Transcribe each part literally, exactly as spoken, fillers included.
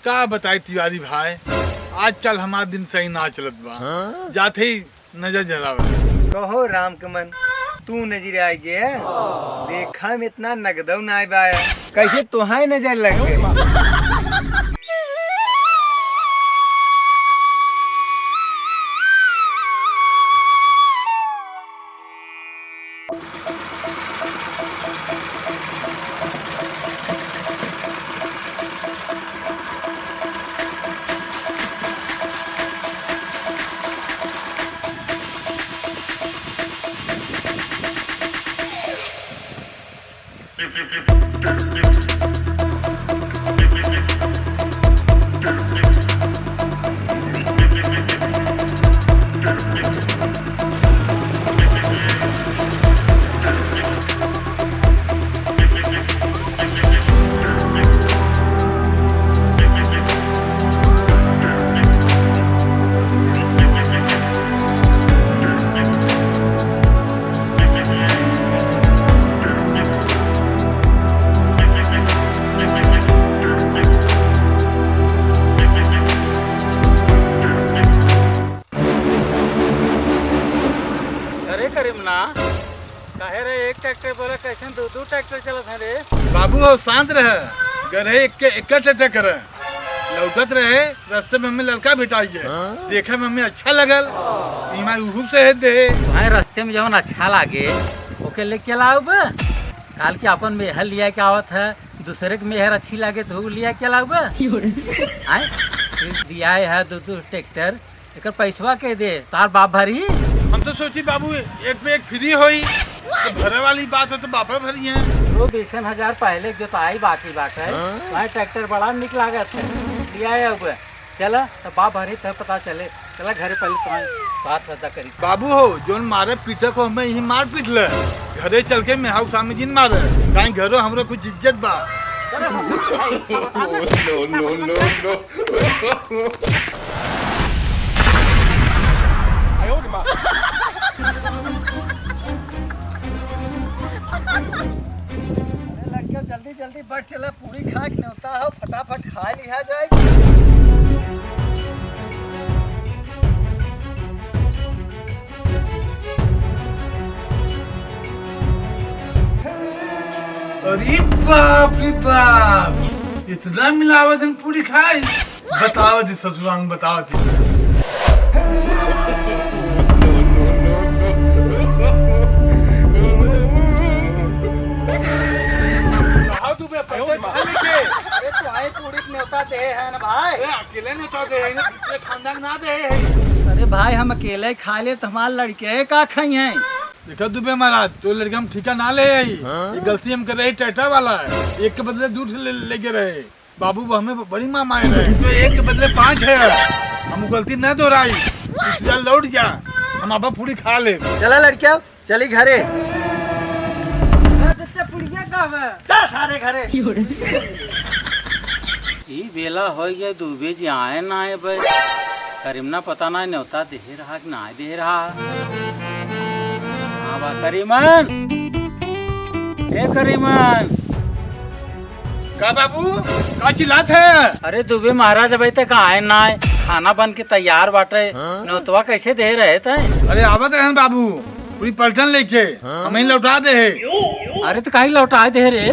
का बताई तिवारी भाई, आजकल हमार दिन सही ना चलत बा। हाँ? जात ही नजर जरावे। कहो राम के मन, तू नजर आइ गे, देखा में इतना नगदौ नाय बाय, कैसे तोहाय नजर लग गई? अरे करीमना, काहे रे एक ट्रैक्टर बोला, कैसे दो दो ट्रैक्टर चलत है रे? बाबू हो, शांत रह। गरहे एक, एक ट्रैक्टर करे। लौटत रहे, रस्ते में हमें लड़का भेटाई है। हाँ? देखे में हमें अच्छा लगल। इमा उहू से है दे। भाई, रस्ते में जौन अच्छा लागे, ओके ले चलाओ बे। काल के अपन मेहर लिया के आवत है, दूसरे के मेहर अच्छी लागे तो ऊ लिया के चलाओ बे। आए? फिर दिया है दो दो ट्रैक्टर, एकर पैसवा के दे, तार बाप भरी? हम तो सोची बाबू, एक पे एक फ्री होई, तो भरे वाली बात हो तो बापे भरी है। वो बीसन हजार पहले के जोताई बाकी बाटे, हाँ? वहाँ ट्रैक्टर बड़ा निक लागत है। लिया है अब। चला, तो बाप भरी तो पता चले। चला घरे पहले तुम्हारे बात सदा करी। बाबू हो, जोन मारे पीटे को हमें यही मार पीट ले। घरे चल के मेहाऊ सामने जिन मारे, काहे घरो हमरो कुछ इज्जत बा। चला, हम लोग खाई। No, no, no, no। अरे लड़कियों, जल्दी जल्दी बढ़ चला, पूरी खाए के न्योता हो, फटाफट खा लिया जाए। अरे बाप रे बाप, इतना मिलावत हन पूरी खाए। बतावत ही ससुराल में, बतावत ही। कहाँ तू बे, पैसा कहाँ लेके? अरे, तू आई पूरी के न्योता दे है ना भाई? अरे, अकेले न्योता दे है ना, पूरे खानदान ना दे है। अरे भाई, हम अकेले खा ले तो हमारे लड़के का खाई हैं? देखा दुबे महाराज, तो लड़का हम ठीका ना ले आई। हाँ? ये गलती हम कर रहे, टाटा वाला है, एक के बदले दो ठे ले, लेके रहे। बाबू, वो हमें बड़ी मार मारे रहे, तो एक के बदले पाँच है। हम गलती न दोहराई, तू सीधा लौट जा, हम आपा पूरी खा ले। चला लड़किया, चली घरे। बस इससे पुड़िया का हुआ? चल सारे घरे। ई बेला होइ गए, दुबे जी आए ना आए बे। करीमना पता ना न्योता देहे रहा कि ना देहे रहा। हाँ बा, करीमन। ए करीमन। का बाबू, का चिल्लात है? अरे दुबे महाराज अबे तक आए ना आए, खाना बन के तैयार बाटे, न्योतवा कैसे दे रहे थे? अरे आवत रहन बाबू, पूरी पलटन लेके, हम ही लौटा दे है। अरे तो काहे लौटा दे रे?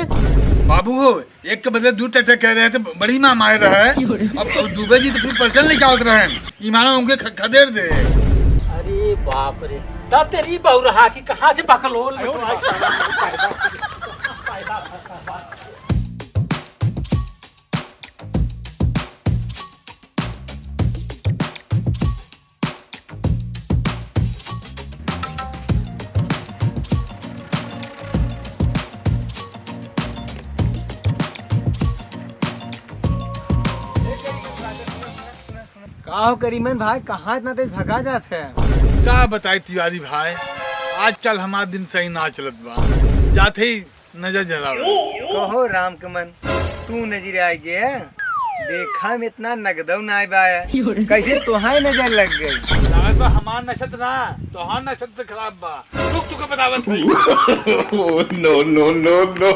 बाबू हो, एक के बदले दो टट्टे कह रहे थे, बड़ी मार मारे रहे। अब, अब दुबे जी तो फिर पलटन लेके आवत रहे, ईमाना उनके ख-, खदेड़ दे। अरे बाप रे, ता तेरी बहू रहा कि कहाँ से बकलोल निकला? का हो करीमन भाई, कहाँ इतना तेज भगा जात है? का बताई तिवारी भाई, आजकल हमार दिन सही ना चलत बा। जात ही नजर जरावे। कहो राम के मन, तू नजर आइ गे? देखा में इतना नगदौ नाय बाय, कैसे तोहाय नजर लग गई? लागत बा हमार नसत ना, तोहार नसत से खराब बा। रुक, तुके बतावत हई। Oh, no, no, no, no।